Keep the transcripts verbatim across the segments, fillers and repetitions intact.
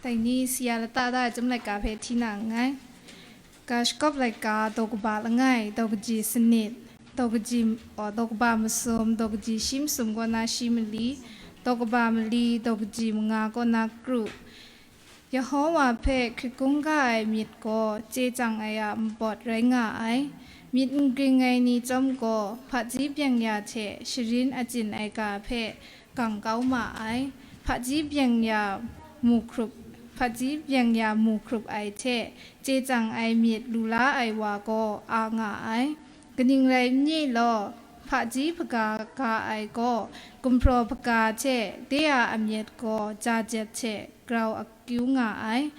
Dai ni si ya lata da ai chyum laika hpe hti na nngai. Ga shakawp laika daw kaba langai, daw kaji sanit, daw kaji, aw, daw kaba masum, daw kaji shi masum kaw na shi mali, daw kaba mali, daw kaji manga kaw na kru. Yehowa hpe hkrit kungga ai myit gaw chye chyang ai a npawt rai nga ai. Myit n gring ai ni chyawm gaw, hpaji byeng ya hte sharin achyin ai ga hpe gang kau ma ai. Hpaji byeng ya mu hkrup, hpaji byeng ya mu hkrup ai hte chye chyang ai myit lu la ai wa gaw a nga ai. Kaning rai n ni law, hpaji hpaga ga ai gaw, gumhpraw hpaga hte de a amyat gaw ja jet hte grau akyu nga ai.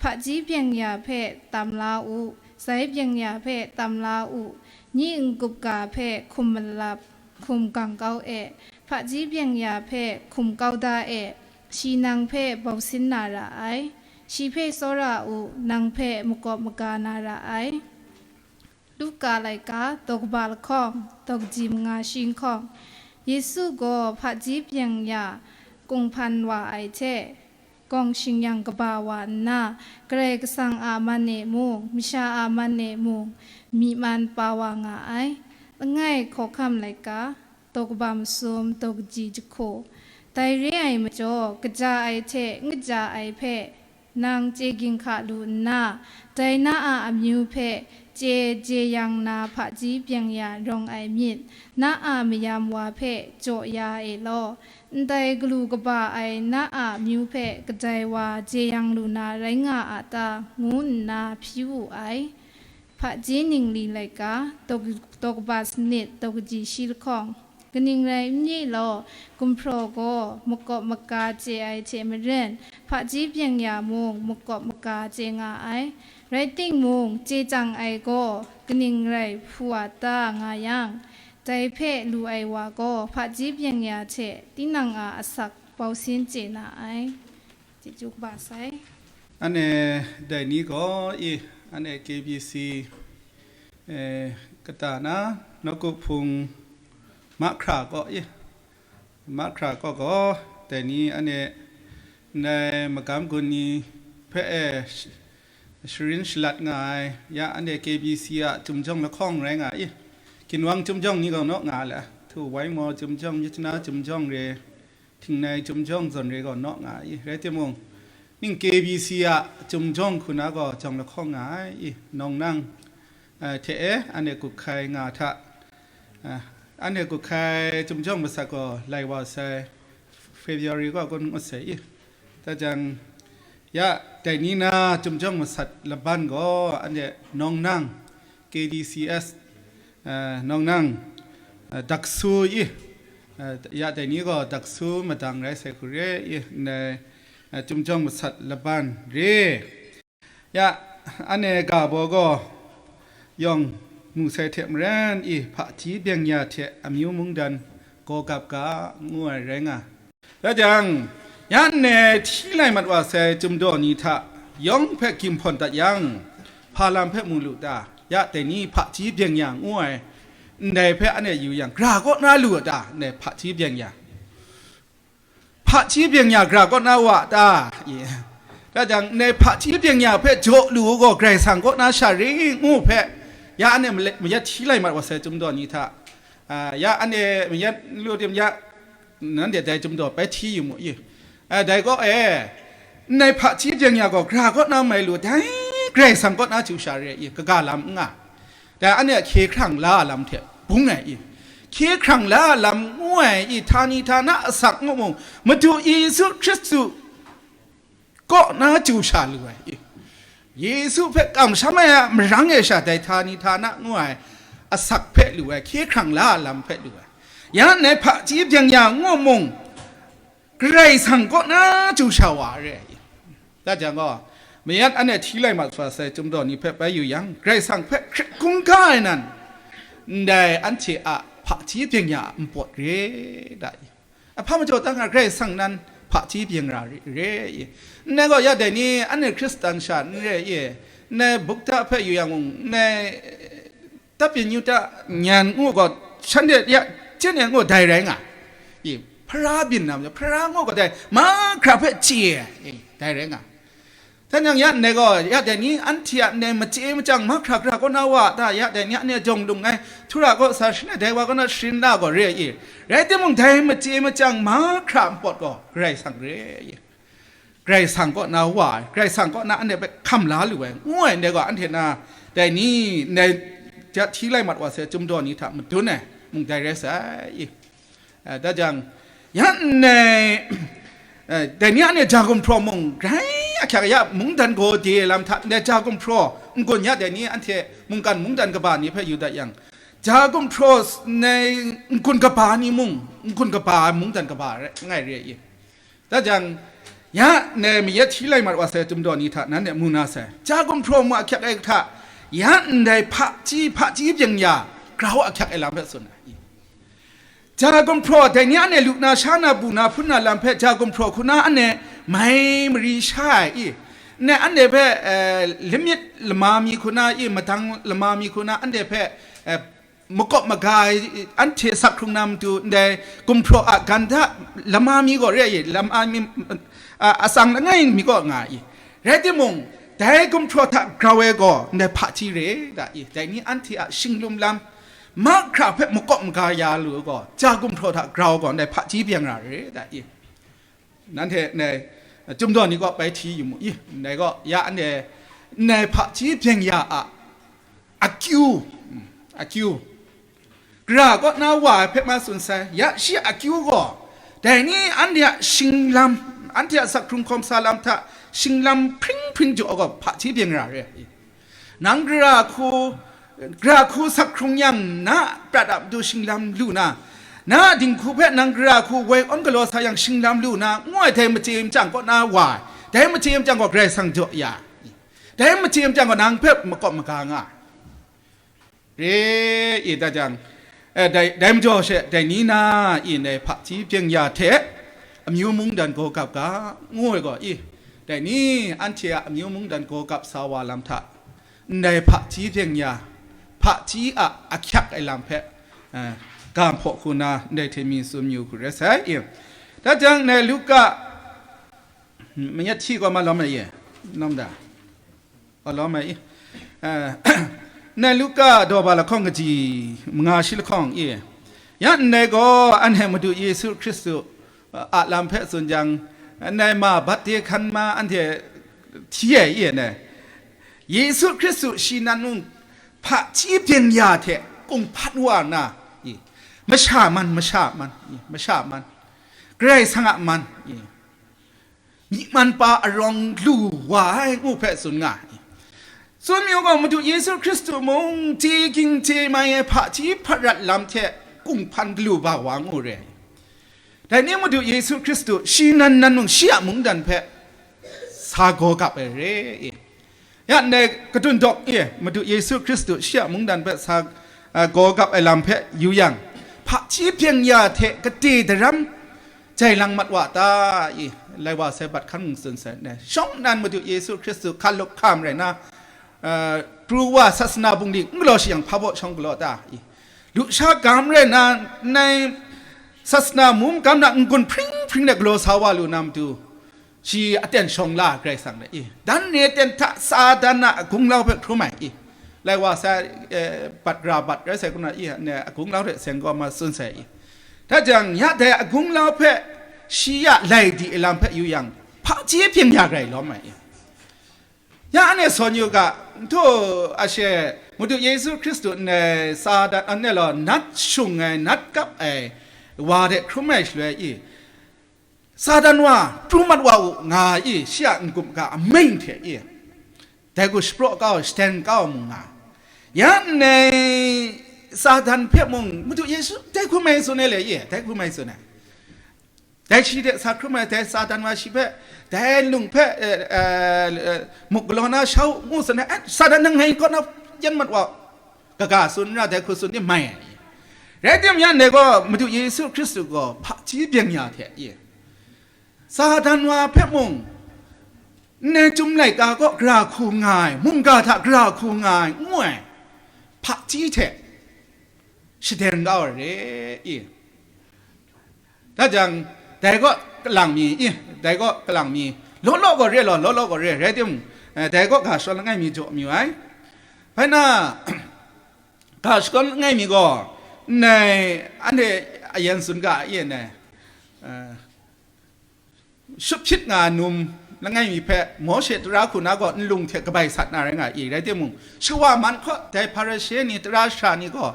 Hpaji byeng ya hpe tam la u, sai byeng ya hpe tam la u, nyi n-gup ga hpe hkum malap, hkum gang kau e, hpaji byeng ya hpe hkum kau da e, shi nang hpe bau sin na ra ai, shi hpe tsawra u, nang hpe makawp maga na ra ai. Luka laika, daw kaba lahkawng, daw kaji manga shi nhkawng, Yesu gaw hpaji byeng ya kunghpan wa ai hte, gawng shingyang kaba wa nna, Karai Kasang a man e mung, masha a man e mung, myi man pa wa nga ai. Langai hkawhkam laika, daw kaba masum, daw kaji jahku. Dai re ai majaw, kaja ai hte n kaja ai hpe, nang chye ginhka lu nna, dai na a amyu hpe chye jeyang na hpaji byeng ya rawng ai myit, na a mayam wa hpe jaw ya e law, ndai galu kaba ai na a amyu hpe kadai wa jeyang lu na rai nga a ta, ngu nna hpyi wu ai. Hpaji ningli laika, daw, daw kaba sanit, daw kaji shi lahkawng. Kaning rai n ni law, gumhpraw gaw makawp maga chye ai hte maren, hpaji byeng ya mung makawp maga chye nga ai. Rai timung, chye chyang ai gaw kaning rai hpu a ta nga yang, dai hpe lu ai wa gaw hpaji byeng ya hte tinang a asak bau sin chye na ai. Chyeju kaba sai. Ane dai ni gaw i, ane K B C, eh, kata na nawku hpung mahkra kaw i, mahkra kaw gaw, dai ni ane ndai magam gun ni hpe e sh-, sharin shalat nga ai, ya ane K B C a Chyum Jawng lahkawng rai nga i, ginwang Chyum Jawng ni gaw naw nga le, Htu Wai Maw Chyum Jawng, Myitkyina Chyum Jawng re, Htingnai Chyum Jawng zawn re gaw naw nga ai i, rai timung, ning K B C a Chyum Jawng hku na gaw jawng lahkawng nga ai i, nawng nang, eh, hte e, anhte gup hkai nga hta, eh, anhte gup hkai Chyum Jawng masat gaw lai wa sai, February gaw kun ngut sai i. Dah jang, ya, dai ni na Chyum Jawng masat laban gaw anhte nawng nang, K D C S, eh, nawng nang, eh, daksu i, eh, ya dai ni gaw daksu madang rai sai hku re i, ndai, eh, Chyum Jawng masat laban re. Ya, ane ga baw gaw yawng mu sai hte maren i, hpaji byeng ya hte amyu mungdan gaw gap ga, ngu ai rai nga. Rai jang, ya nne hti lai mat wa sai Chyum Daw ni hta yawng hpe ginhpawn dat yang, hpa lam hpe mu lu ta? Ya dai ni hpaji byeng ya ngu ai, ndai hpe anhte yu yang, gra kaw na lu a ta? Ndai hpaji byeng ya, hpaji byeng ya gra kaw na wa ta? I, rai jang, ndai hpaji byeng ya hpe jaw lu u gaw, Karai Kasang kaw na sha ring ngu hpe, ya anhte male-, mayat hti lai mat wa sai Chyum Daw ni hta, a, ya anhte mayat n lu tim ya, nanhte dai Chyum Daw bai hti yu mu i. A, dai gaw e, ndai hpaji byeng ya gaw gra kaw na mai lu, dai Karai Kasang kaw na chyu sha re i, kaga lam n nga. Dai anhte a hkye hkrang la a lam hte bung ai i, hkye hkrang la a lam ngu ai i, htani htana asak ngu mung, Madu Yesu Hkristu kaw na chyu sha lu ai i, Yesu hpe kamsham ai a marang e sha dai htani htana ngu ai asak hpe lu ai, hkye hkrang la a lam hpe lu ai. Ya nne hpaji byeng ya ngu mung, Karai Kasang kaw na chyu sha wa re ai. Dah jang gaw, mayat anhte hti lai mat wa sai Chyum Daw ni hpe bai yu yang, Karai Kasang hpe hkrit hkungga ai nan, ndai anhte a hpaji byeng ya a npawt re da i. Ahpa majaw ta nga, Karai Kasang nan hpaji byeng ra re, re i. Ndai gaw ya dai ni, anhte Hkristan sha n re i, ndai bukta hpe yu yang mung, ndai Tapyin yu ta, nyan ngu gaw, shanhte ya, chyen e ngu dai rai nga. I, hpara byin na majaw, hpara ngu gaw dai, mahkra hpe chye ai, i, dai rai nga. Dan yang ya ndai gaw, ya dai ni anhte a ndai machye machyang mahkra hkra kaw na wa a ta, ya dai ni a ndai jawng lung ai htura kaw sa sharin ai, dai wa kaw na sharin la gaw re ai i. Rai timung, dai machye machyang mahkra npawt gaw Karai Kasang re ai i. Karai Kasang kaw na wa ai, Karai Kasang kaw na anhte hpe hkam la lu ai, ngu ai ndai gaw, anhte na dai ni ndai ja hti lai mat wa sai, Chyum daw ni hta madun ai mung dai rai sai i. Eh, da jang, ya ndai, eh, dai ni anhte ja gumhpraw mung, grai ahkyak ya mungdan gaw de ai lam hta, ndai ja gumhpraw n-gun ya dai ni anhte mungkan mungdan kaba ni hpe yu dat yang, ja gumhpraw s-, ndai n-gun kaba ni mung, n-gun kaba mungdan kaba rai, ngai re ai i. Da jang, ya ndai mayat hti lai mat wa sai, Chyum daw ni hta nanhte mu na sai, ja gumhpraw mung ahkyak ai hta, ya ndai hpaji, hpaji byeng ya grau ahkyak ai lam hpe tsun ai i. Ja gumhpraw, dai ni anhte lu na, sha na, bu na, hpun na lam hpe ja gumhpraw hku na anhte mai mari sha ai i. Ndai anhte hpe, eh, lamyit lama mi hku na i, madang lama mi hku na anhte hpe, eh, makawp maga ai, anhte sak hkrung na matu, ndai gumhpraw a ganda lama mi gaw re ai i, lama mi, a, atsang langai mi kaw nga ai i. Rai timung, dai gumhpraw hta grau ai gaw ndai hpaji re da i, dai ni anhte a shinglum lam mahkra hpe makawp maga ya lu gaw, ja gumhpraw hta grau gaw ndai hpaji byeng ra re da i. Nanhte ndai Chyum daw ni kaw bai hti yu mu i, ndai gaw ya anhte ndai hpaji byeng ya a akyu, akyu, Gara kaw na wa ai hpe ma tsun sai, ya shi a akyu gaw, dai ni anhte a shinglam, anhte a sak hkrung hkawm sa lam hta shinglam hpring hpring jaw gaw hpaji byeng ra re ai. Nang gara hku, gara hku sak hkrung yang, na prat a matu shinglam lu na, na dinghku hpe nang gara hku woi awn galaw sa yang shinglam lu na, ngu ai dai machye machyang kaw na wa ai, dai machye machyang gaw Karai Kasang jaw ya ai. Dai machye machyang gaw nang hpe makawp maga nga ai. Re i da jang, eh, dai, dai majaw she, dai ni na i ndai hpaji byeng ya hte amyu mungdan gaw gap ga, ngu ai gaw i, dai ni anhte a amyu mungdan gaw gap sa wa lam hta, ndai hpaji byeng ya, hpaji a ahkyak ai lam hpe, eh, ga hpaw hku na ndai hte mi tsun yu hku rai sai i. Da jang, ndai Luka, mayat hti gaw ma lawm ai ye, lawm da. Alawm ai i, eh, ndai Luka daw ba lahkawng kaji manga shi lahkawng i, ya ndai gaw anhte Madu Yesu Hkristu a lam hpe tsun jang, ndai ma bat de hkan ma anhte hti ai i, ndai Yesu Hkristu shi nan mung hpaji byeng ya hte kunghpan wa nna i, masha man, masha man i, masha man, Karai Kasang a man i, myi man pa arawng lu wa ai ngu hpe tsun nga ai. Tsun mayu gaw, Madu Yesu Hkristu mung chye ging chye mai ai hpaji hparat lam hte kunghpan galu ba wa ngu re ai. Dai ni Madu Yesu Hkristu shi nan nan mung shi a mungdan hpe sa gaw gap ai re i. Ya ndai kadun dawk e, Madu Yesu Hkristu shi a mungdan hpe sa, a, gaw gap ai lam hpe yu yang, hpaji byeng ya hte kade daram jai lang mat wa ta i, lai wa sai bat hkan mung tsun sai, ne, shawng nnan Madu Yesu Hkristu hkalup hkam rai na, a, pru wa sasana bungli n galaw shi yang, hpa baw shawng galaw ta i, lusha gam rai na, nai sasana mum gam na n-gun hpring hpring de galaw sa wa lu na matu, shi aten shawng la Karai Kasang dai i, dan ni aten hta Satan a gunglau hpe hkrum ai i, lai wa sai, eh, bat ra bat rai sai kuna i, ne, agunglau hte seng gaw ma tsun sai i, da jang, ya dai agunglau hpe shi ya lai di ai lam hpe yu yang, hpaji byeng ya rai lawm ai i. Ya anhte sawn yu ga, nhtu a she, Madu Yesu Hkristu ndai Satan, anhte law nat shung ai, nat kap ai wa hte hkrum ai shaloi i, Satan wa, pru mat wa u, nga i, shi a n-gup ga ameng hte i, dai hku shapraw kau, shaden kau mu nga. Ya nngai Satan hpe mung, Madu Yesu, dai hku mai tsun ai le i, dai hku mai tsun ai. Dai shi de sa hkrum ai, dai Satan wa shi hpe, dai lung hpe, eh, eh, eh, muk galaw na shau ngu tsun ai, eh, Satan nang ngai kaw na yan mat wa u. Kaga tsun n ra, dai hku tsun ni mai ai. Rai timung, ya ndai gaw Madu Yesu Hkristu gaw hpaji byeng ya hte i, Satan wa hpe mung, ndai Chyum laika kaw gara hku nga ai, mungga hta gara hku nga ai, ngu ai, hpaji hte shaden kau ai re i. Da jang, dai kaw kalang mi i, dai kaw kalang mi, Law law gaw re law, law law gaw re, rai timung, eh, dai gaw ga shakawn langai mi jaw mayu ai. Bai na, ga shakawn langai mi gaw, nnai, anhte a yen tsun ga a ye nnai, eh, shut hpyit nga num langai mi hpe Mawshe tara hku na gaw nlung hte kabai sat na rai nga i, rai timung, shawa man hkaw dai Hparishe ni, tara sha ni gaw,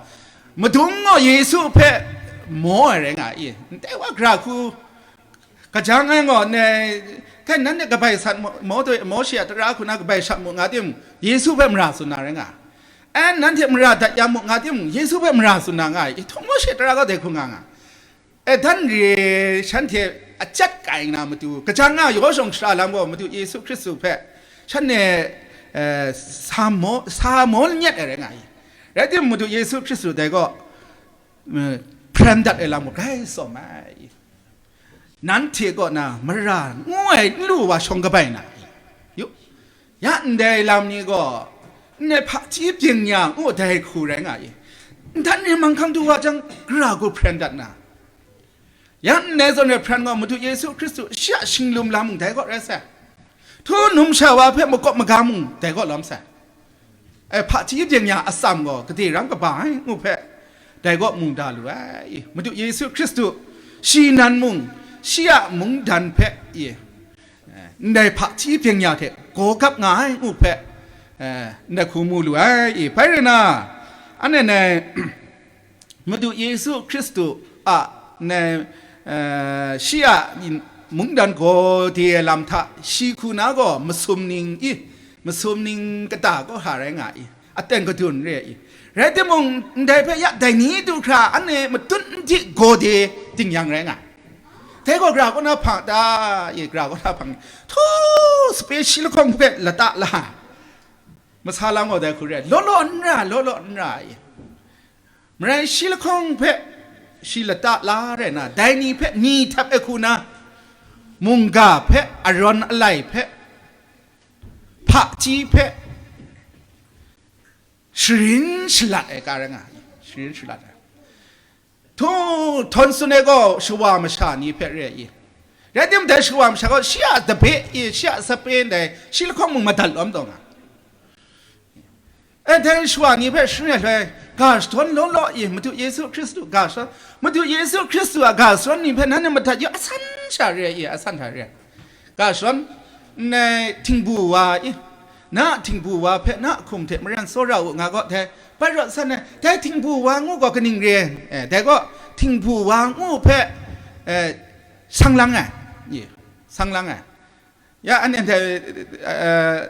madung gaw Yesu hpe maw ai rai nga i, ndai wa gara hku, Kajang ai gaw, ne, kai nanhte kabai sat mu, Mo-, Mawshe a tara hku na kabai sat mu nga tim, Yesu hpe mara tsun na rai nga. Ai, nanhte mara dat ya mu nga tim, Yesu hpe mara tsun na nga ai. Ihtawng Mawshe tara gaw dai hku nga nga. E, dan re, shanhte a chyat kai nna matu, kajang nga yaw shawng shara lam gaw matu Yesu Hkristu hpe shanhte, eh, sa maw, sa maw lanyet ai rai nga i. Rai tim, matu Yesu Hkristu dai gaw, eh, hpren dat ai lam gaw grai tsawm ai. Nanhte kaw na mara ngu ai n lu wa shawng kabai na, yu, ya ndai lam ni gaw, ndai hpaji byeng ya ngu dai hku rai nga i, ntan ni manghkang du wa jang, gara hku hpren dat na, ya ndai zawn re hpren gaw, Madu Yesu Hkristu shi a shinglum lam mung dai kaw rai sai, htu numsha wa hpe makawp maga mung dai kaw lawm sai. E, hpaji byeng ya atsam gaw gade rang kaba ai ngu hpe, dai gaw mung da lu ai. Madu Yesu Hkristu, shi nan mung, shi a mungdan hpe, e, ndai hpaji byeng ya hte gaw gap nga ai ngu hpe, e, ndai hku mu lu ai. Bai rai na, anhte nai, Madu Yesu Hkristu a, ne, eh, shi a mungdan gaw de ai lam hta, shi hku na gaw masum ning i, masum ning kata gaw hta rai nga i, aten kadun re i. Rai timung, ndai hpe ya dai ni du hkra, anhte matut n di gaw de ting yang rai nga. Dai gaw gara kaw na hpang ta, ye, gara kaw na hpang, htu sape shi lahkawng hpe lata la, masa lang gaw dai hku re, law law n ra, law law n ra, ye. Marai shi lahkawng hpe shi lata la rai na, dai ni hpe ni htap ai hku na, mungga hpe, arawn alai hpe, hpaji hpe, sharin shalat ai ka rai nga, sharin shalat ai. Htu, htawn tsun ai gaw shawa masha ni hpe re i. Rai timung, dai shawa masha gaw shi a dabe i, shi a sape ndai, shi lahkawng mung madat lawm taw nga. E, dai shawa ni hpe sharin ai loi, ga shadawn law law i, Madu Yesu Hkristu ga shadawn, Madu Yesu Hkristu a ga shadawn ni hpe nanhte madat yu, asan sha re i, asan sha re. Ga shadawn, nnai htingbu wa i, na htingbu wa hpe na hkum hte maren tsawra u nga gaw, dai bai rawt san ai, dai htingbu wa ngu gaw kaning re, e, dai gaw htingbu wa ngu hpe, e, sang lang ai, i, sang lang ai. Ya, anhte ndai, eh,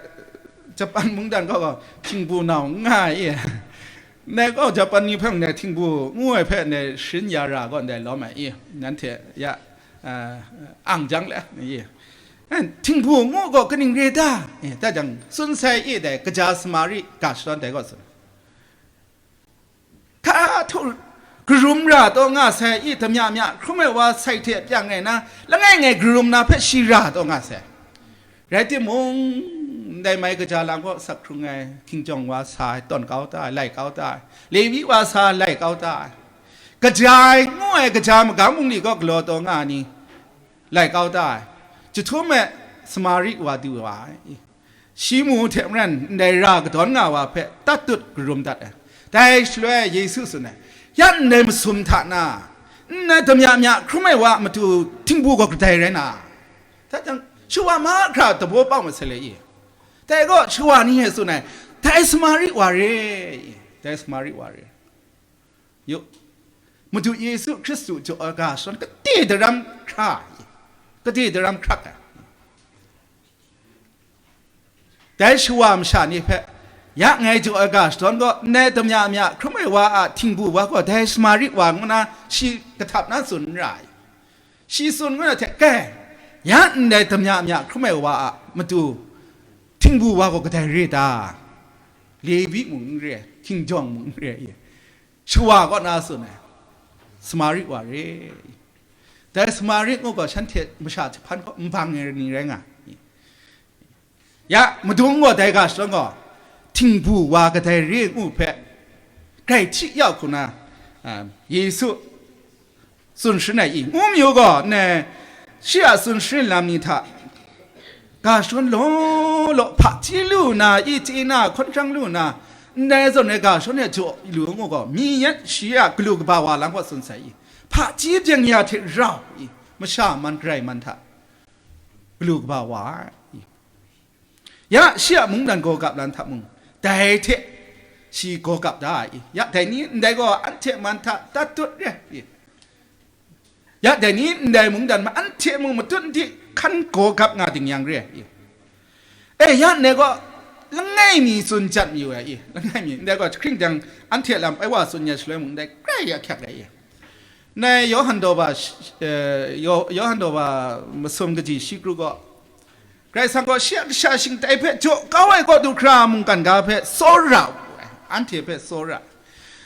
Japan mungdan gaw, gaw, htingbu nau n nga ai, ndai gaw, Japan ni hpe ndai htingbu ngu ai hpe ndai sharin ya ra gaw, ndai lawm ai i, nanhte ya, eh, ang jang le, i, eh, htingbu ngu gaw kaning re ta? Eh, ta jang, tsun sai i, dai kaja Samari ga shadawn dai gaw tsun. Hka htu karum ra taw nga sai i, damya mya hkrum ai wa sai hte pyang ai na, langai ngai karum na hpe shi ra taw nga sai. Rai timung, ndai mai kaja lam gaw sak hkrung ai, hkingjawng wa sa ai, tawn kau ta ai, lai kau ta ai, Lewi wa sa ai, lai kau ta ai, kaja ai ngu ai kaja magam bungli gaw galaw taw nga ai ni, lai kau ta ai, jahtum e Samari wa du wa ai. Shi mu hte maren, ndai ra kadawn nga wa hpe tatut karum dat ai. Dai shaloi Yesu tsun ai, ya ndai masum hta na, ndai damya mya hkrum ai wa a matu htingbu gaw kadai rai na? Hta jang, shawa mahkra dabaw pau masai le i. Dai gaw shawa ni e tsun ai, dai Samari wa re i, dai Samari wa re. Yu, Madu Yesu Hkristu jaw ai ga shadawn kade daram hkra, kade daram hkrak ai. Dai shawa masha ni hpe, ya ngai jaw ai ga shadawn gaw, ndai damya mya hkrum ai wa a htingbu wa gaw, dai Samari wa ngu na shi kahtap na tsun n ra ai. Shi tsun ngu na hte, kai, ya ndai damya mya hkrum ai wa a matu htingbu wa gaw kadai re ta? Lewi mung n re, hkingjawng mung n re, i. Shawa kaw na tsun ai, Samari wa re. Dai Samari ngu gaw shanhte masha jahpan kaw nbang ai ni rai nga. Ya, madung gaw dai ga shadawn gaw, htingbu wa kadai re ngu hpe, grai hti ya hku na, a, Yesu tsun sharin ai i, ngu mayu gaw, ne, shi a tsun sharin lam ni hta, ga shadawn law law, hpaji lu na, i chye na, hkawn shang lu na, ndai zawn rai ga shadawn e jaw lu ngu gaw, mi yet shi a galu kaba wa lang kaw tsun sai i, hpaji byeng ya hte rau i, masha man garai man hta galu kaba wa ai. Ya, shi a mungdan gaw gap lan hta mung, dai hte shi gaw gap da ai. Ya, dai ni ndai gaw anhte man hta tat tut re ai. Ya, dai ni ndai mungdan ma anhte mung matut nti hkan gaw gap nga ding yang re ai. E, ya, ndai gaw langai mi tsun jat mayu ai i, langai mi, ndai gaw jahkring jang anhte lam ai wa tsun ya shaloi mung, ndai grai ya hkyak ai i. Ndai Yawhan daw ba, eh, Yaw-, Yawhan daw ba masum kaji shi kru gaw, Karai Kasang gaw shi a kasha shingtai hpe jaw kau ai kaw du hkra mungkan ga hpe tsawra wu ai, anhte hpe tsawra.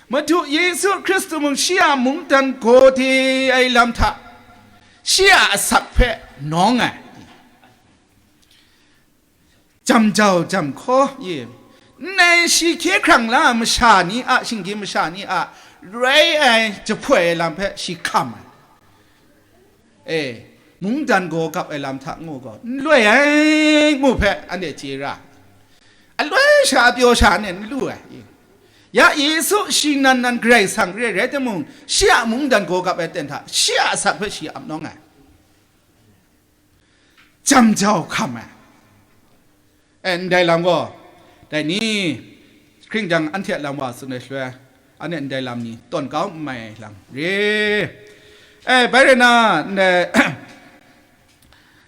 Madu Yesu Hkristu mung shi a mungdan gaw de ai lam hta, shi a asak hpe nawng ai. Jam jau jam hkaw, ye, nnai shi hkye hkrang la masha ni a, shinggyim masha ni a rai ai jahpoi ai lam hpe shi hkam ai. E, mungdan gaw gap ai lam hta ngu gaw, n loi ai ngu hpe anhte chye ra. Aloi sha, apyaw sha ne n lu ai. Ya Yesu shi nan nan Karai Kasang re rai timung, shi a mungdan gaw gap ai ten hta, shi a asak hpe shi ap nawng ai. Jam jau hkam ai. E, ndai lam gaw, dai ni, hkring jang anhte a lam wa tsun ai shaloi, anhte ndai lam ni tawn kau n mai ai lam re. E, bai rai na, ndai,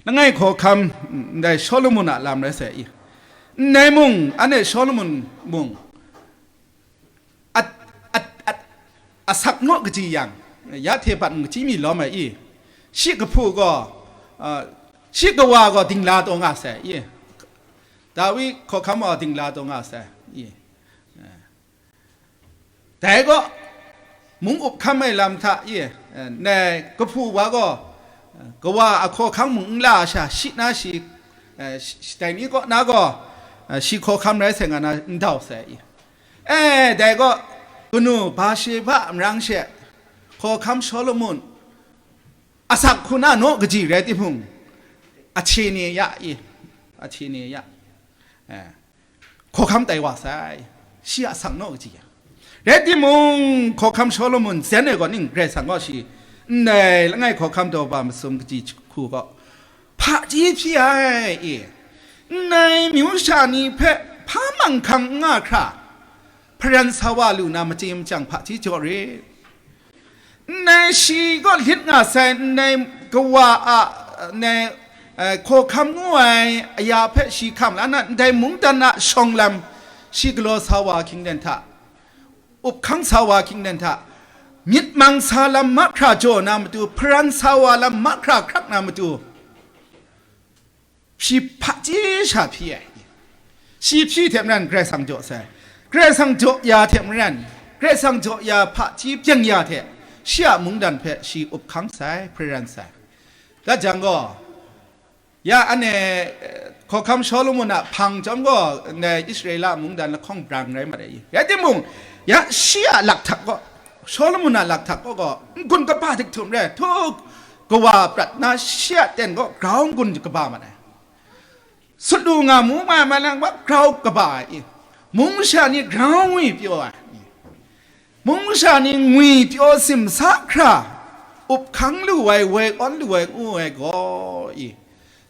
langai hkawhkam, ndai Shawlumon a lam rai sai i. Ndai mung, anhte Shawlumon mung, at, at, at, asak naw kaji yang, ya hte bat mung kaji mi lawm ai i, shi kahpu gaw, a, shi kawa gaw dingla taw nga sai i, Dawi hkawhkam wa dingla taw nga sai i, dai gaw mung up hkam ai lam hta i, ndai kahpu wa gaw, kawa a hkawhkam mung n la ai sha, shi na shi, shi, dai ni kaw na gaw, shi hkawhkam rai sai nga na n dau sai i, E, dai gaw, kanu Basheba a marang she, hkawhkam Shawlumon, asak hku na naw kaji rai timung, ahte ni ya i, ahte ni ya, e, hkawhkam tai wa sai, shi a asak naw kaji ya. Rai timung, hkawhkam Shawlumon zen ai gaw ning, Karai Kasang gaw shi, ndai langai hkawhkam daw ba masum kaji hku gaw, hpaji hpyi ai i, ndai myu sha ni hpe hpa manghkang n nga hkra, hparan sa wa lu na machye machyang hpaji jaw rit. Ndai shi kaw lit nga sai, ndai kawa a, ndai, eh, hkawhkam ngu ai aya hpe shi hkam la na, ndai mungdan a shawng lam shi galaw sa wa hkying den hta, up hkang sa wa hkying den hta, myit mang sa lam mahkra jaw na matu, hparan sa wa lam mahkra hkrak na matu, shi hpaji sha hpyi ai. Shi hpyi hte maren Karai Kasang jaw sai. Karai Kasang jaw ya hte maren, Karai Kasang jaw ya hpaji byeng ya hte, shi a mungdan hpe shi up hkang sai, hparan sai. Dat jang gaw, ya, anhte, eh, hkawhkam Shawlumon a hpang chyawm gaw, ndai Israela mungdan lahkawng brang rai mat ai. Rai timung, ya, shi a lakhtak gaw, Shawlumon a lakhtak gaw, gaw, n-gun kaba dik htum re, htu kawa prat na shi a ten gaw, grau n-gun kaba mat ai. Sut lu nga mu ma, ma lang gaw, grau kaba ai. Mung sha ni grau ngwi pyaw ai. Mung sha ni ngwi pyaw simsa hkra, up hkang lu ai, woi awn lu ai, ngu ai gaw i,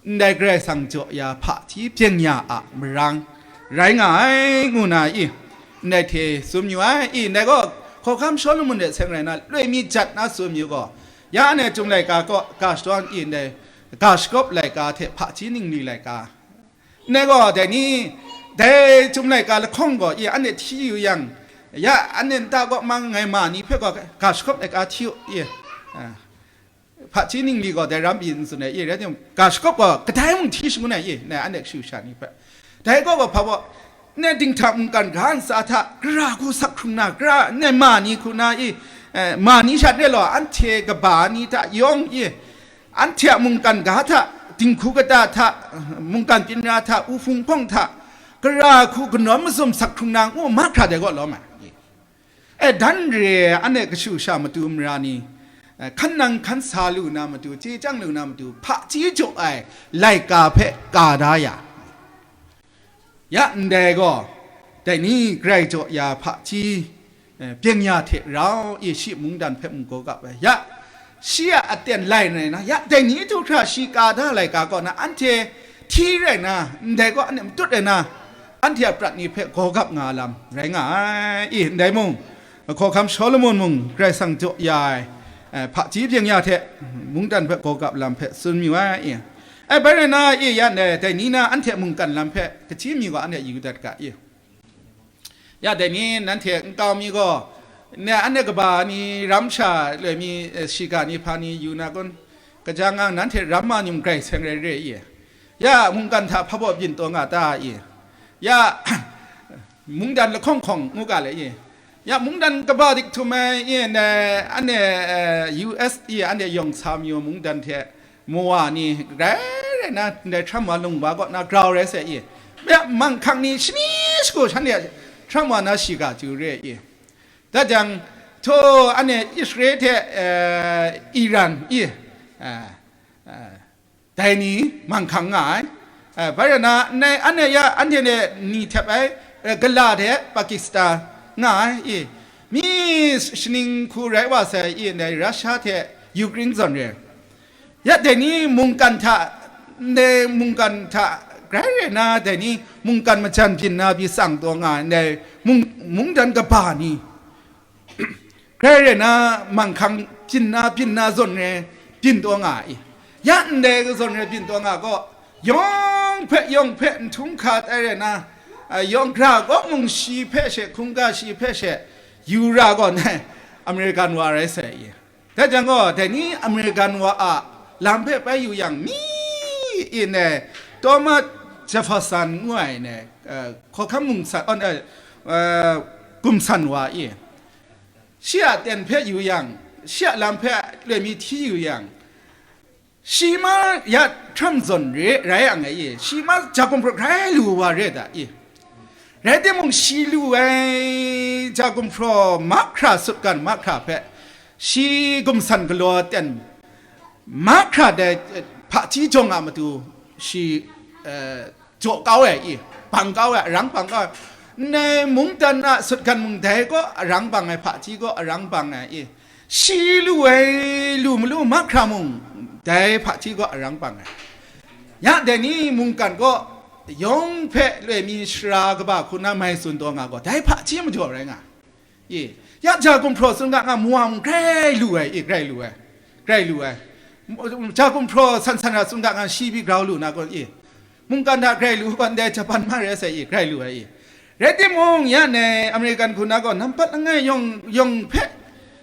ndai Karai Kasang jaw ya hpaji byeng ya a marang rai nga ai, ngu na i, ndai hte tsun yu ai i, ndai gaw hkawhkam Shawlumon de seng rai na, loi mi jat na tsun yu gaw, ya anhte Chyum laika kaw ga shadawn i, ndai ga shagawp laika hte hpaji ningli laika, Ndai gaw, dai ni, dai Chyum laika lahkawng gaw, i, anhte hti yu yang, ya, anhte nta kaw mang ngai ma ni hpe gaw, ga shagawp laika hti u, i, a, hpaji ningli gaw, dai ram pyi n tsun ai, i, rai timung, ga shagawp gaw, kadai mung hti shangun ai, i, ndai anhte kashu kasha ni hpe. Dai gaw gaw, hpa gaw, ndai dinghta mungkan ga ntsa hta, gara hku sak hkrung na, gara, ndai ma ni hku na, i, eh, ma ni shat re law, anhte kaba ni hta yawng, i, Anhte a mungkan ga hta, dinghku kata hta, mungkan byin ra hta, u hpung hpawng hta, gara hku kanawn mazum sak hkrung na ngu mahkra dai gaw lawm ai. E, dan re ai, anhte kashu sha matu mara ni, hkan nang hkan sa lu na matu, chye chyang lu na matu, hpaji jaw ai laika hpe ka da ya, ya ndai gaw, dai ni grai jaw ya hpaji, eh, byeng ya hte rau i shi mungdan hpe mung gaw gap ai. Ya, shi a aten lai nna, ya, dai ni htu hkra shi ka da laika kaw na, anhte hti rai na, ndai gaw anhte matut rai na, anhte a prat ni hpe gaw gap nga lam rai nga ai. I, ndai mung, Hkawhkam Shawlumon mung Karai Kasang jaw ya ai, eh, hpaji byeng ya hte mungdan hpe gaw gap lam hpe tsun mayu ai. I, ai, bai rai na, i, ya ndai, dai ni na anhte mungkan lam hpe kaji mi gaw anhte yu dat ga, i. Ya dai ni nanhte nkau mi gaw, ne, anhte kaba ni, ram sha loi mi, eh, shiga ni hpa ni yu na kun, kaja ngang nanhte ram ma nyum grai seng rai re i? Ya mungkan hta hpa baw byin taw nga ta i? Ya mungdan lahkawng hkawng ngu ga le i? Ya mungdan kaba dik htum ai i, ne, anhte, eh, U S i, anhte yawng sa mayu mungdan hte, mawa ni grai rai na, ndai Trump wa lung wa kaw na grau rai sai i, ya manghkang ni shani shagu shanhte Trump wa na shiga chyu re i. Da jang, hto, anhte Israel hte, eh, Iran i, eh, eh, dai ni manghkang nga ai. Eh, bai rai na, ndai anhte ya, anhte ni htep ai, eh, gala hte Pakistan nga ai i. Mi shaning hku rai wa sai i, ndai Russia hte Ukraine zawn re. Ya dai ni mungkan hta, ndai mungkan hta grai rai na, dai ni mungkan majan byin na pyi tsang taw nga ai, ndai mung-, mungdan kaba ni grai rai na, manghkang byin na, byin na zawn re byin taw nga ai. Ya ndai zawn re byin taw nga gaw, yawng hpe, yawng hpe n htum hka tai rai na, a, yawng gra kaw mung shi hpe she, hkungga shi hpe she, yu ra gaw, ndai American wa rai sai i. Dai jang gaw, dai ni American wa a lam hpe bai yu yang, mi in, eh, Thomas Jefferson ngu ai ne, eh, hkawhkam mungsan, oh, eh, eh, gumsan wa i, shi a ten hpe yu yang, shi a lam hpe loi mi hti yu yang, shi ma ya Trump zawn re, rai yang ai i, shi ma ja gumhpraw grai lu wa re da i? Rai timung, shi lu ai ja gumhpraw mahkra sutgan mahkra hpe, shi gumsan galaw ten mahkra dai, eh, hpaji jawng a matu shi, eh, jaw kau ai i, bang kau ai, arang bang kau ai. Ndai mungdan a sutgan mung dai gaw arang bang ai, hpaji gaw arang bang ai i, shi lu ai, lu malu mahkra mung dai hpaji gaw arang bang ai. Ya dai ni mungkan gaw yawng hpe loi mi shara kaba hku na mai tsun taw nga gaw, dai hpaji majaw rai nga. I, ya ja gumhpraw tsun ga nga, mawa mung grai lu ai, i, grai lu ai, grai lu ai. Ja gumhpraw san san ra tsun ga nga, shi pyi grau lu na gaw, i, mungkan hta grai lu gaw, ndai Japan ma rai sai, i, grai lu ai, i. Rai timung, ya ndai American hku na gaw, nampat langai yawng, yawng hpe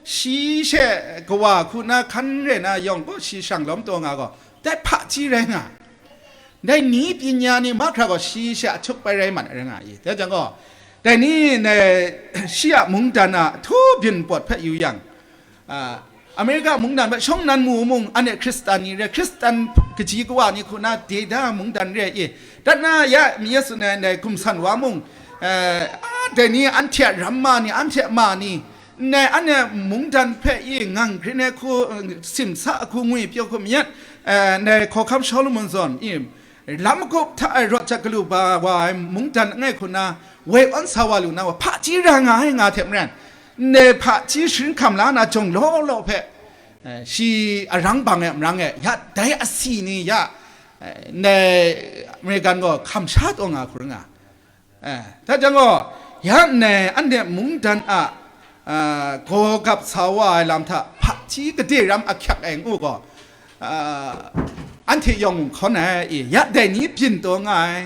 shi she kawa hku na hkan re na yawng gaw, shi shang lawm taw nga gaw, dai hpaji rai nga. Dai ni byin ya ni mahkra gaw shi she a htup bai rai mat ai rai nga i. Dai jang gaw, dai ni ndai shi a mungdan a htu byin pawt hpe yu yang, a, Amerika mungdan hpe shawng nan mu mung, anhte Hkristan ni re, Hkristan kaji kawa ni hku na deda mungdan re i. Dat na ya mi Yesu ndai, ndai gumsan wa mung, eh, a, dai ni anhte a ramma ni, anhte a ma ni, ndai anhte mungdan hpe i ngang grin ai hku, eh, simsa hku ngwi pyaw hku myit, eh, ndai hkawhkam Shawlumon zawn i, lam magup hta e rawt jat galu ba wa ai mungdan langai hku na woi awn sa wa lu na wa, hpaji ra nga ai nga hte maren, ndai hpaji sharin hkam la na jawng law law hpe, eh, shi arang bang e, marang e, ya dai asi ni ya, eh, ndai Amerikan gaw hkam sha taw nga hkru nga. Eh, dai jang gaw, ya ndai anhte mungdan a, a, gaw gap sa wa ai lam hta hpaji gade ram ahkyak ai ngu gaw, a, anhte yawng hkawn ai i, ya dai ni byin taw nga ai,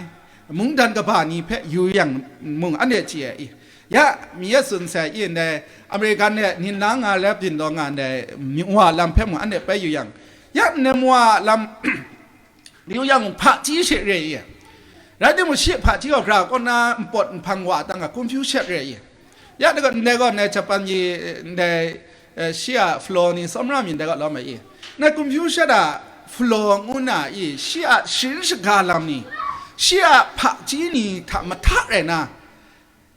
mungdan kaba ni hpe yu yang mung anhte chye ai i, ya mi Yesu nsai i ndai Amerikan e nin la nga la byin taw nga ndai wa lam hpe mung anhte bai yu yang, ya ndai wa lam, yu yang hpaji she re i. Rai timung, shi hpaji gaw gra kaw na npawt nhpang wa tang a, Confucius re i. Ya, ndai gaw, ndai gaw, ndai Japan mi, ndai, eh, shi a flaw ni tsawmra mi ndai gaw lawm ai i. Ndai Confucius a flaw ngu na i, shi a sharin shaga lam ni, shi a hpaji ni hta mahta rai na,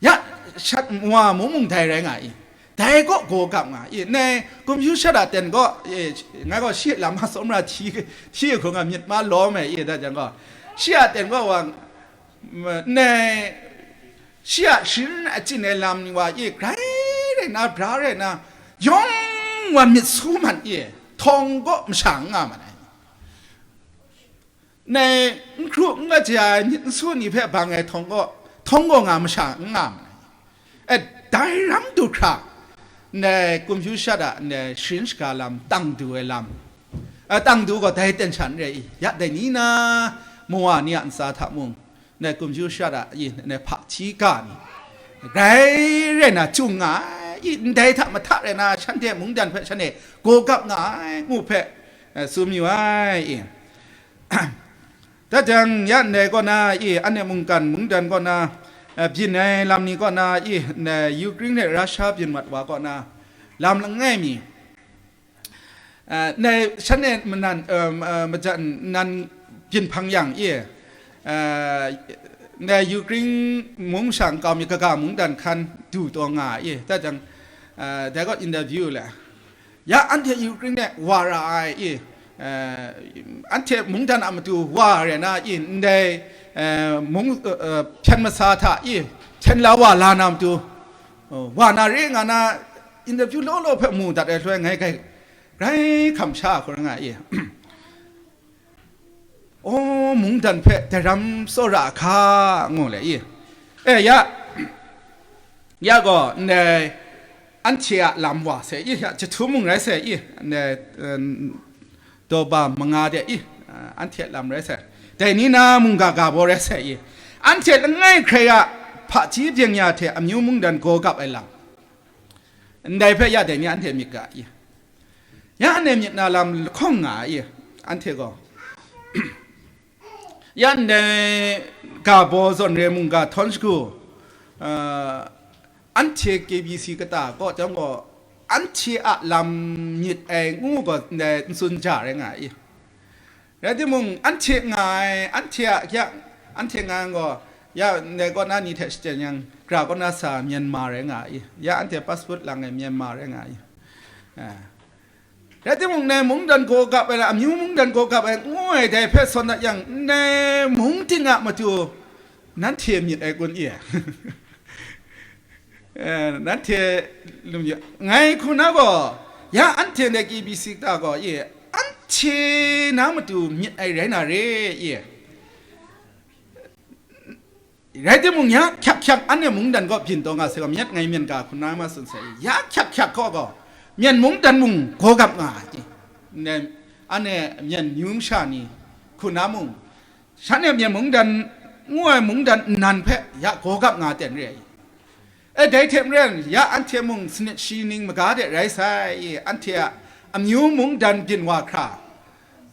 ya, shat wa mung mung dai rai nga i. Dai kaw gaw gap nga i, nai kumyu shat a ten gaw, e, ngai gaw shi lam a tsawmra hti, hti hkrum nga myit ma lawm ai i, da jang gaw, shi a ten gaw wa, m-, nai, shi a sharin achyin ai lam ni wa i, grai rai na, bra rai na, yawng wa myit su man i, htawng gaw masha n nga man ai. Nai n hkru n kaja ai myit n su ni hpe bang ai htawng gaw, htawng gaw nga masha n nga ma ai. E, dai ram du hkra, ndai kumyu shat a ndai sharin shaga lam, tang du ai lam, a, tang du gaw dai ten sha n rai i, ya dai ni na, mawa ni a ntsa hta mung, ndai kumyu shat a i, ndai hpaji ga ni, grai rai na, chyung nga ai i, ndai hta mahta rai na, shanhte mungdan hpe shanhte gaw gap nga ai, ngu hpe, e, tsun mayu ai i. Da jang, ya ndai kaw na i, anhte mungkan mungdan kaw na, eh, byin ai lam ni kaw na i, ndai Ukraine hte Russia byin mat wa kaw na, lam langai mi, eh, ndai shanhte manan, eh, eh, majan nan byin hpang yang i, eh, ndai Ukraine mung sha nkau mi kaga mungdan hkan du taw nga ai i, da jang, eh, dai kaw interview le. Ya anhte Ukraine de wa ra ai i, eh, anhte mungdan a matu wa re na i, ndai, eh, mung, eh, eh, hpyen masa hta i, hpyen la wa la na matu, oh, wa na re nga na, interview law law hpe mu dat ai hte ngai grai, grai hkam sha hkrum nga i. O, mungdan hpe daram tsawra hka, ngu le i. E, ya, ya gaw, ndai, anhte a lam wa sai i, ya, jahtum mung rai sai i, ndai, eh, daw ba manga de i, eh, anhte a lam rai sai. Dai ni na mungga ga baw rai sai i. Anhte langai hkrai a hpaji byeng ya hte amyu mungdan gaw gap ai lam. Ndai hpe ya dai ni anhte myit ga i. Ya anhte myit na lam lahkawng nga ai, anhte gaw. Ya ndai ga baw zawn re mungga htawn shagu, ah, anhte K B C kata kaw chyawm gaw, anhte a lam myit ai ngu gaw ndai n tsun ja rai nga i. Rai timung, anhte nga ai, anhte a akyak, anhte nga ai gaw, ya ndai kaw na ni hte shachyen yang, gra kaw na sa Myanmar rai nga i, ya anhte passport lang ai Myanmar rai nga i. Ah. Rai timung, ndai mungdan gaw gap ai, amyu mungdan gaw gap ai, ngu ai dai hpe sawn dat yang, ndai mung ting a matu nanhte myit ai kun i? Eh, nanhte lum ya, ngai hku na gaw, ya anhte ndai K B C ta gaw i, anhte na matu myit ai rai na re i? Rai timung, ya hkyak hkyak anhte mungdan gaw byin taw nga sai gaw, myit ngai myen ga hku na ma tsun sai i, ya hkyak hkyak gaw gaw, myen mungdan mung gaw gap nga ai. Ndai, anhte myen myu masha ni hku na mung, shanhte myen mungdan ngu ai mungdan nnan hpe ya gaw gap nga ten re ai. E, dai hte maren, ya anhte mung sanit shi ning maga de rai sai i, anhte a amyu mungdan byin wa hkra,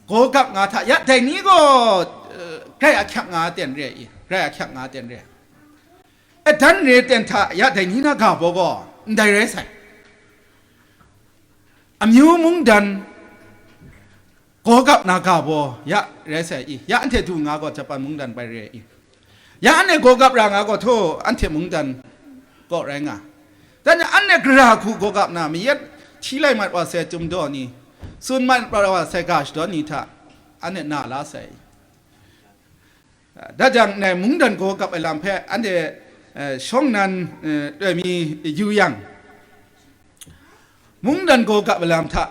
gaw gap nga hta, ya dai ni gaw, eh, grai ahkyak nga ten re i, grai ahkyak nga ten re. E, dan re ten hta, ya dai ni na ga baw gaw, ndai rai sai. Amyu mungdan gaw gap na ga baw, ya rai sai i, ya anhte du nga gaw Japan mungdan bai re i. Ya anhte gaw gap ra nga gaw htaw, anhte mungdan gaw rai nga. Dan ya anhte gara hku gaw gap na, mayat hti lai mat wa sai chyum daw ni, tsun mat wa sai ga shadawn ni hta, anhte na la sai. Da jang, ndai mungdan gaw gap ai lam hpe anhte, eh, shawng nnan, eh, taw mi yu yang, mungdan gaw gap ai lam hta,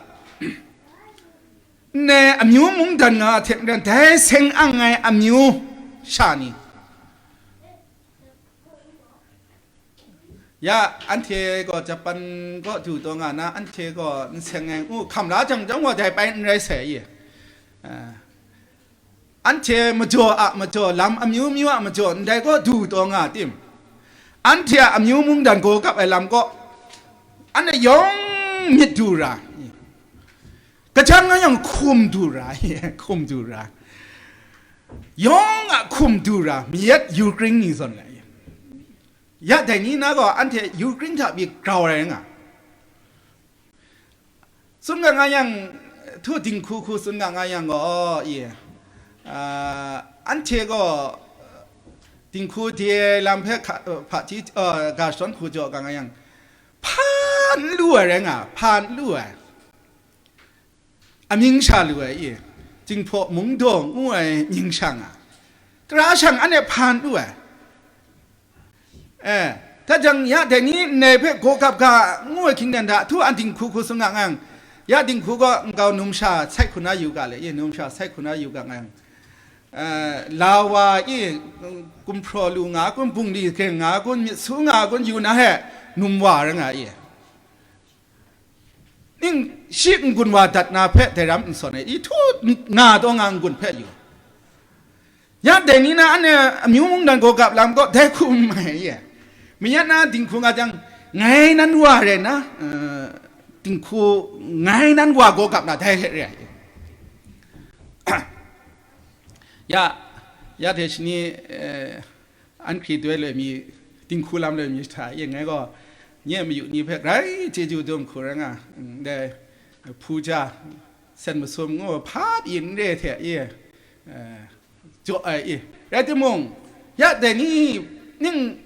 ndai amyu mungdan nga hte maren, dai seng ang ai amyu sha ni, ya, anhte gaw Japan kaw du taw nga na, anhte gaw n seng ai, ngu hkam la jang jang gaw, dai bai n rai sai i. Ah, anhte majaw a majaw, lam amyu myu a majaw, ndai gaw du taw nga tim? Anhte a amyu mungdan gaw gap ai lam gaw, anhte yawng myit du ra, kajang nga yang hkum du ra, hkum du ra, yawng a hkum du ra, mayat Ukraine ni zawn lai. Ya dai ni na gaw anhte Ukraine hta pyi grau ai nga. Tsun ga nga yang, htu dinghku hku tsun ga nga yang gaw, i, ah, anhte gaw dinghku de ai lam hpe hka, hpaji, ah, ga shadawn hku jaw ga nga yang, hpa n lu ai rai nga, hpa n lu ai. Amying sha lu ai i, Jinghpaw Mungdaw ngu ai mying sha nga, tara shang anhte hpa n lu ai. Eh, hta jang ya dai ni ndai hpe gaw gap ga ngu ai hkying dan hta, htu an dinghku hku tsun nga ngang, ya dinghku gaw nkau numsha sai hku na yu ga le, i numsha sai hku na yu ga ngang, eh, la wa i, gumhpraw lu nga kun, bungli hkreng nga kun, myit su nga kun, yu na he, num wa ra nga i. Ning shi n-gun wa dat na hpe dai ram n sawn ai, i htu nga taw nga n-gun hpe yu. Ya dai ni na anhte amyu mungdan gaw gap lam gaw dai hku n mai ye. Mayat na dinghku nga jang, ngai nan wa rai na, eh, dinghku ngai nan wa gaw gap na dai hte re ai. Ya, ya hte shani, eh, an hkri doi loi mi, dinghku lam loi mi hta, yin ngai gaw, nye mayu ni hpe grai chyeju dum hku rai nga, ndai hpu ja, sen masum ngu hpa pyi n re hte, i, eh, jaw ai i. Rai timung, ya dai ni ning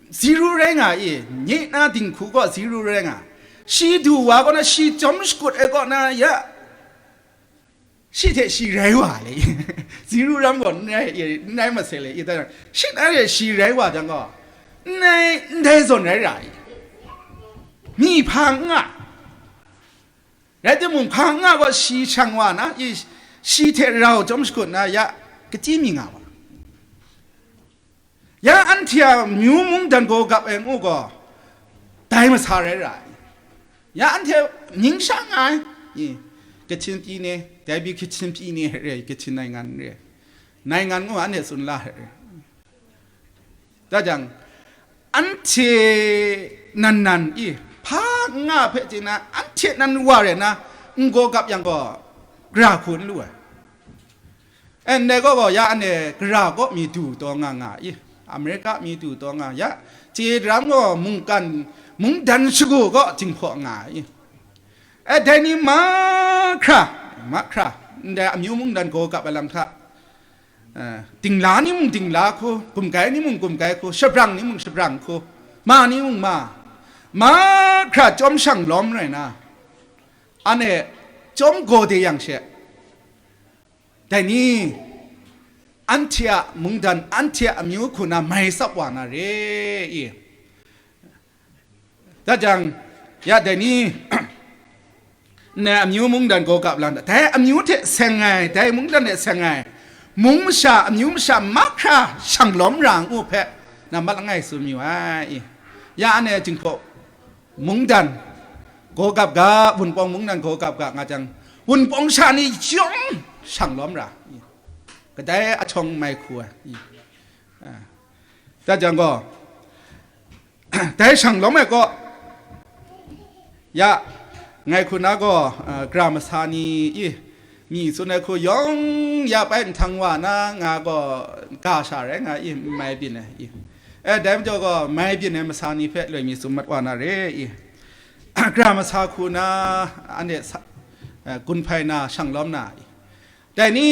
ziru rai nga i, nye na dinghku gaw ziru rai nga, shi du wa kaw na, shi chyawm shakut ai kaw na, ya, shi hte shi rai wa le, ziru ram gaw n rai, n rai masai le, i, shi na hte shi rai wa jang gaw, n rai, ndai zawn rai ra i, mi hpa n nga, rai timung, hpa n nga gaw, shi shang wa na, i, shi hte rau chyawm shakut na, ya, kachyi mi nga wa. Ya anhte a amyu mungdan gaw gap ai ngu gaw, dai masa rai ra ai. Ya anhte mying sha nga ai, i, Kachin pyi ni, dai pyi Kachin pyi ni re, Kachin naingan re, naingan ngu anhte tsun la re. Da jang, anhte nan nan i, hpa n nga hpe chye na, anhte nan wa re na, n gaw gap yang gaw, gara hku n lu ai. E, ndai gaw gaw, ya anhte gara kaw mi du taw nga nga i, Amerika mi du taw nga, ya, chye daram gaw mungkan, mungdan shagu kaw Jinghpaw nga i. E, dai ni mahkra, mahkra, ndai amyu mungdan gaw gap ai lam hta, e, dingla ni mung dingla hku, gumgai ni mung gumgai hku, shabrang ni mung shabrang hku, ma ni mung ma, mahkra chyawm shang lawm rai na, anhte chyawm gaw de yang she, dai ni, anhte a mungdan, anhte a amyu hku na mai tsap wa na re i. Da jang, ya dai ni, ndai amyu mungdan gaw gap lang, dai amyu hte seng ai, dai mungdan hte seng ai, mung masha, amyu masha mahkra shang lawm ra ngu hpe, nambat langai tsun mayu ai i. Ya anhte Jinghpaw mungdan gaw gap ga, Wunpawng mungdan gaw gap ga nga jang, Wunpawng sha ni chyawm shang lawm ra, kadai a htawng mai hku ai. Da jang gaw, dai shang lawm ai kaw, ya, ngai hku na gaw, a, gara masa ni i, mi tsun ai hku yawng ya pai nhtang wa na, nga gaw ga sha rai nga i, n mai byin ai i. E, dai majaw gaw, mai byin ai masa ni hpe loi mi tsun mat wa na re i. Gara masa hku na, anhte sa, e, gun hpai na, shang lawm na i. Dai ni,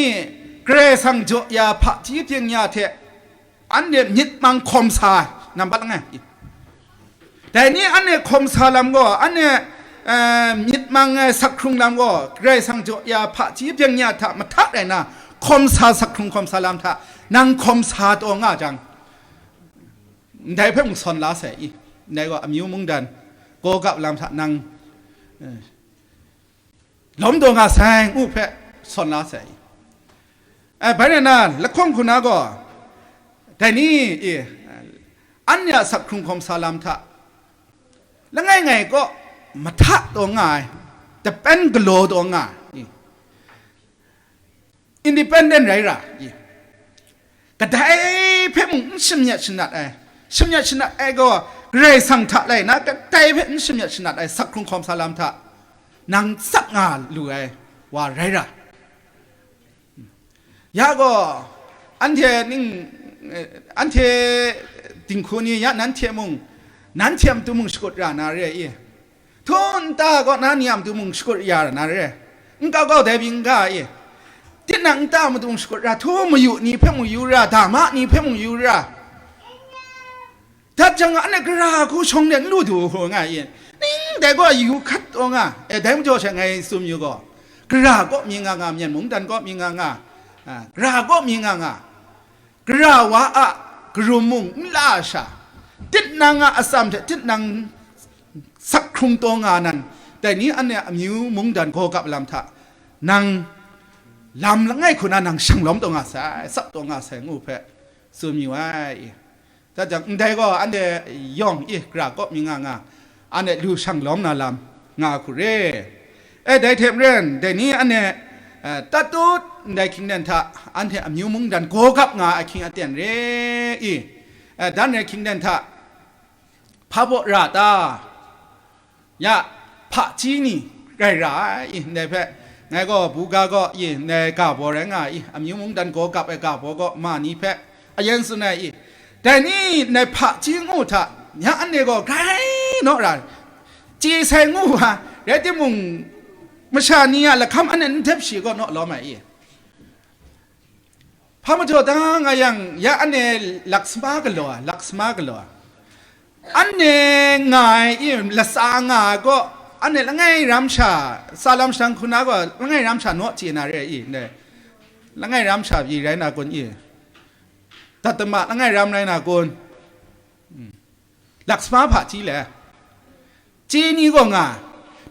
Karai Kasang jaw ya hpaji byeng ya hte, anhte myit mang hkawm sa ai, nambat langai. Dai ni anhte hkawm sa lam gaw, anhte, eh, myit mang ai sak hkrung lam gaw, Karai Kasang jaw ya hpaji byeng ya hta mahta rai na, hkawm sa sak hkrung hkawm sa lam hta, nang hkawm sa taw nga jang, ndai hpe mung sawn la sai i, ndai gaw amyu mungdan, gaw gap lam hta nang, eh, lawm taw nga sai, ngu hpe sawn la sai. E, bai rai na, lahkawng hku na gaw, dai ni e, anhte a sak hkrung hkawm sa lam hta, langai ngai kaw mahta taw nga ai, depend galaw taw nga ai, independent rai ra, kadai hpe mung n shamyet shanat ai, shamyet shanat ai gaw Karai Kasang hta lai na, kadai hpe n shamyet shanat ai sak hkrung hkawm sa lam hta, nang tsap nga lu ai wa rai ra. Ya gaw, anhte ning, eh, anhte dinghku ni ya nanhte mung, nanhte a matu mung shakut ra na re i. Htu nta kaw na ni a matu mung shakut ya ra na re. N kau kau dai byin n ga i. Tinang nta a matu mung shakut ra, htu mayu ni hpe mung yu ra, dama ni hpe mung yu ra. Dat jang, anhte gara hku shawng de n lu du nga i, ning e gaw yu hkat taw nga, e, dai majaw she ngai tsun yu gaw, gara kaw mi nga nga, Myen mungdan kaw mi nga nga, a, gara kaw mi nga nga, gara wa a karum mung n la sha, tinang a atsam hte tinang sak hkrung taw nga nan, dai ni anhte amyu mungdan gaw gap lam hta, nang lam langai hku na nang shang lawm taw nga sai, tsap taw nga sai ngu hpe tsun mayu ai. Dai jang, ndai gaw anhte yawng i gara kaw mi nga nga, anhte lu shang lawm na lam nga hku re. E, dai hte maren, dai ni anhte, eh, tatut ndai hkying dan hta anhte amyu mungdan gaw gap nga ai ahkying aten re i, eh, dan re hkying dan hta hpa baw ra ta? Ya, hpaji ni rai ra ai, i, ndai hpe, ngai gaw buga gaw, i, ndai ga baw rai nga ai, i, amyu mungdan gaw gap ai ga baw gaw ma ni hpe ayen tsun ai, i, dai ni ndai hpaji ngu hta, ya anhte gaw grai naw ra, chye sai ngu wa, rai timung, masha ni a lahkam anhte n dep shi gaw naw lawm ai, i. Hpa majaw da nga yang, ya anhte laksama galaw ai, laksama galaw ai. Anhte nga ai, i, latsa nga ai gaw, anhte langai ram sha, tsa lam shadang hku na gaw, langai ram sha naw chye na re, i, ndai. Langai ram sha pyi rai na kun, i? Tatama langai ram rai na kun? Hmm. Laksama hpaji le. Chye ni gaw nga.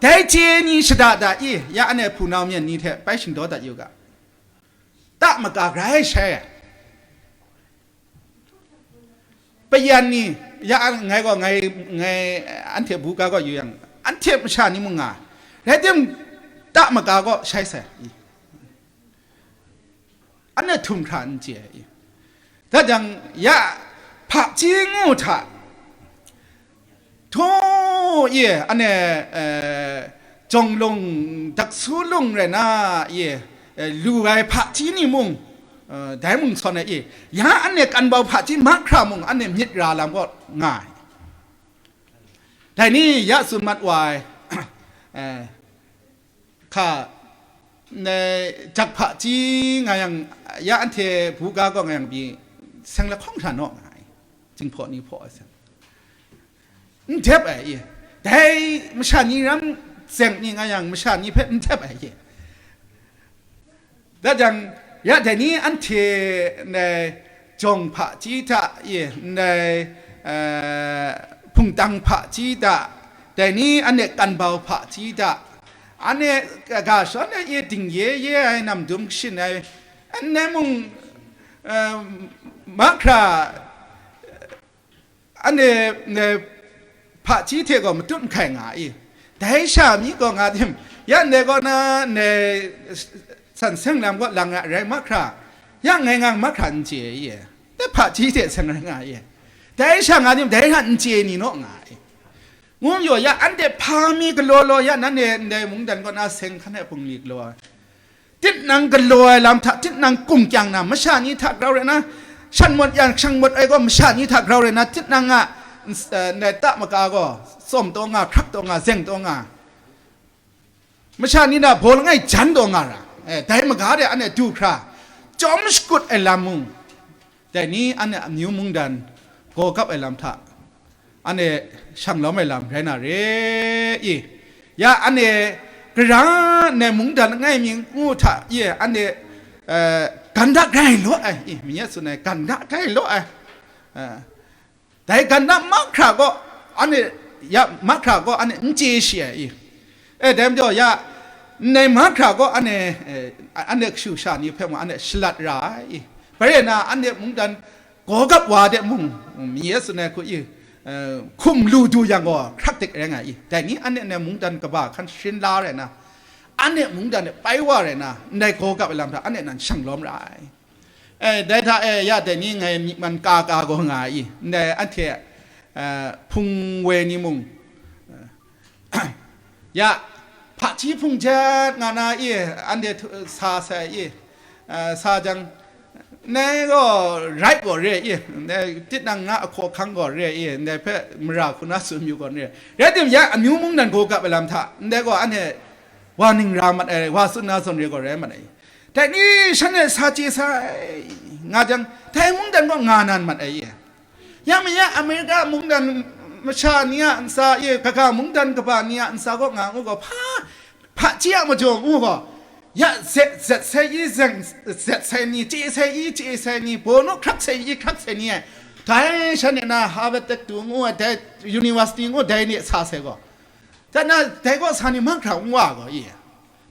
Dai chye ni shada da, i, ya anhte hpunau myen ni hte bai shingdaw dat yu ga. Ta maga grai shai ai. Payan ni, ya an-, ngai gaw, ngai, ngai, anhte buga gaw yu yang, anhte masha ni mung nga, rai tim, ta maga gaw shai sai. Anhte htum hkra n chye ai. Da jang, ya hpaji ngu hta, htaw e, anhte, eh, jawng lung, daksu lung rai na e, eh, lu ai hpaji ni mung, eh, dai mung sawn ai e, ya anhte kanbau hpaji mahkra mung anhte myit ra lam kaw nga ai. Dai ni ya tsun mat wa ai, eh, hka, ndai jak hpaji nga yang, ya anhte buga gaw nga yang pyi, seng lahkawng hkra naw nga ai, Jinghpaw ni hpaw ai seng. N dep ai, i. Dai masha ni ram zeng ni nga yang, masha ni hpe n dep ai, i. Da jang, ya dai ni anhte ndai jawng hpaji hta, i, ndai, eh, hpungtang hpaji hta, dai ni anhte kanbau hpaji hta, anhte ga shawn ai, i, dingye ye ai namdum kashin ai, ndai mung, eh, mahkra, anhte, eh, hpaji hte gaw matut mahkai nga i? Dai sha mi gaw nga tim, ya ndai kaw na ndai san seng lam kaw lang ra rai mahkra, ya ngai ngang mahkra n chye i? Dai hpaji hte seng rai nga i? Dai sha nga tim, dai hta n chye ni naw nga i? Ngu majaw, ya anhte hpa mi galaw law, ya nanhte ndai mungdan kaw na seng hkan ai bungli galaw ai. Tinang galaw ai lam hta, tinang kum kyang na, masha ni hta grau rai na, shan mawt yan shang mawt ai gaw, masha ni hta grau rai na, tinang a, eh, ndai ta maga gaw, tsawm taw nga, hkrak taw nga, zeng taw nga, masha ni na baw langai jan taw nga ra, eh, dai maga de anhte du hkra, chyawm shakut ai lam mung, dai ni anhte amyu mungdan gaw gap ai lam hta, anhte shang lawm ai lam rai na re i? Ya anhte gara ndai mungdan langai mi ngu hta i, anhte, eh, ganda grai law ai i, mi tsun ai ganda grai law ai, eh, dai ganda mahkra gaw, anhte, ya mahkra gaw anhte n chye shi ai i? E, dai majaw, ya, ndai mahkra gaw anhte, eh, anhte kashu sha ni hpe mung anhte shalat ra ai i? Bai rai na, anhte mungdan gaw gap wa de mung, mi tsun ai hku i, eh, hkum lu du yang gaw, hkrak dik rai nga i? Dai ni anhte ndai mungdan kaba hkan sharin la rai na, anhte mungdan de pai wa rai na, ndai gaw gap ai lam hta anhte nan shang lawm ra ai. Eh, dai hta e, ya dai ni ngai myi man ka ka gaw nga i? Ndai anhte, eh, hpung woi ni mung, eh, ya, hpaji hpung jet nga na i, anhte htu-, sa sai i, eh, sa jang, ndai gaw rai gaw re i, ndai tinang nga ahkaw ahkang gaw re i, ndai hpe mara hku na tsun yu gaw re. Rai timung, ya amyu mungdan gaw gap ai lam hta, ndai gaw anhte wa ning ra mat ai, wa tsun na zawn re gaw rai mat ai. Dai ni shanhte sa chye sai nga jang, dai mungdan gaw nga nan mat ai. Yang mi ya Amerika mungdan masha ni a ntsa e, kaga mungdan kaba ni a ntsa kaw nga ngu gaw, hpa, hpaji a majaw ngu gaw, ya zet, zet sai i zeng, zet sai ni, chye sai i, chye sai ni, bawnu hkrak sai i, hkrak sai ni ai, dai shanhte na Harvard tak tu ngu ai, dai university ngu dai ni sa sai gaw, dat na dai kaw sa ni mahkra n wa gaw i.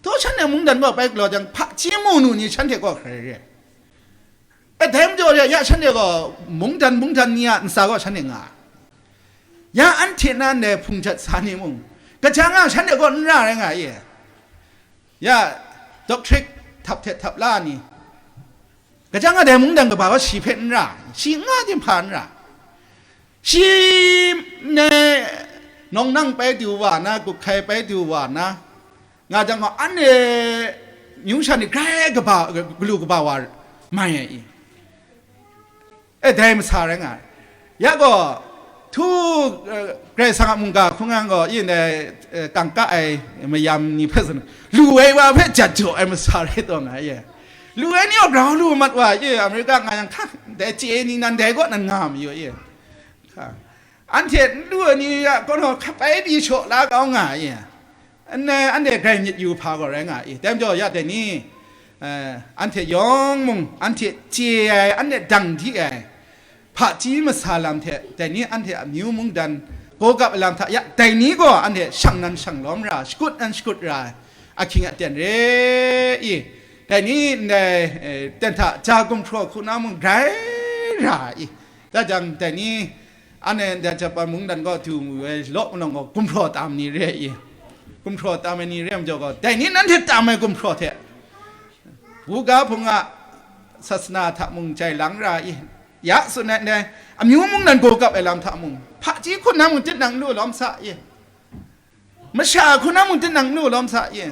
To shanhte mungdan kaw pai galaw jang, hpaji mu nu ni shanhte kaw hkrai re. E, dai majaw re, ya shanhte gaw mungdan, mungdan ni a ntsa gaw shanhte nga ai. Ya anhte nan dai hpung jat sa ni mung, kaja nga shanhte gaw n ra rai nga i. Ya, doctorate htap hte htap la ni, kaja nga dai mungdan kaba gaw shi hpe n ra, shi n nga din hpa n ra. Shi ne nawng nang pai du wa na, gup hkai pai du wa na, nga jang gaw, anhte myu sha ni grai kaba, galu kaba wa mai ai i. E, dai masa rai nga ai. Ya gaw, htu, eh, Karai Kasang a mungga hkungga gaw, yin dai, eh, kangka ai mayam ni hpe zawn, lu ai wa hpe jat jaw ai masa rai taw nga ai. Lu ai ni gaw grau lu mat wa, i, Amerika nga yang, hka, dai chye ni nan dai kaw nan nga mayu, i. Hka. Anhte n lu ai ni a, kaw naw hkapai pyi shaw la kau nga ai. Anhte, anhte grai myit yu hpa gaw rai nga i. Dai majaw, ya dai ni, eh, anhte yawng mung, anhte chye ai, anhte dang di ai, hpaji masa lam hte, dai ni anhte amyu mungdan gaw gap ai lam hta, ya dai ni gaw anhte shang nan shang lawm ra, shakut nan shakut ra ai, ahkying aten re i. Dai ni ndai, eh, ten hta ja gumhpraw hku na mung grai ra i. Da jang, dai ni, anhte ndai Japan mungdan gaw du mu ai law malawng gaw, gumhpraw tam ni re i. Gumhpraw tam ai ni re ai majaw gaw, dai ni nanhte tam ai gumhpraw hte, buga hpung a sasana hta mung jai lang ra i. Ya tsun ai ndai, amyu mungdan gaw gap ai lam hta mung, hpaji hku na mung tinang lu lawm sa i. Masha hku na mung tinang lu lawm sa i.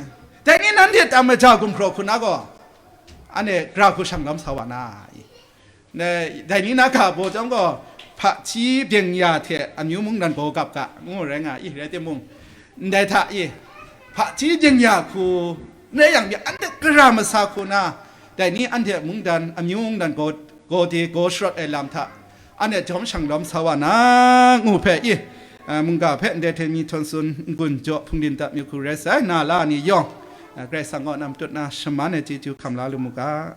Dai ni nanhte tam ai ja gumhpraw hku na gaw, anhte gara hku shang lawm sa wa na i. Dai, dai ni na ga baw chyawm gaw, hpaji byeng ya hte amyu mungdan gaw gap ga, ngu rai nga i, rai timung, ndai hta i, hpaji byeng ya hku n rai yang, anhte gara masa hku na, dai ni anhte mungdan, amyu mungdan gaw, gaw de, gaw sharawt ai lam hta, anhte jawm shang lawm sa wa na, ngu hpe i, a, mungga hpe ndai hte mi htawn tsun n-gun jaw hpung din dat mi hku rai sai, na la ni yawng, a, Karai Kasang kaw na matut na shaman ai chyeju hkam la lu mu ga.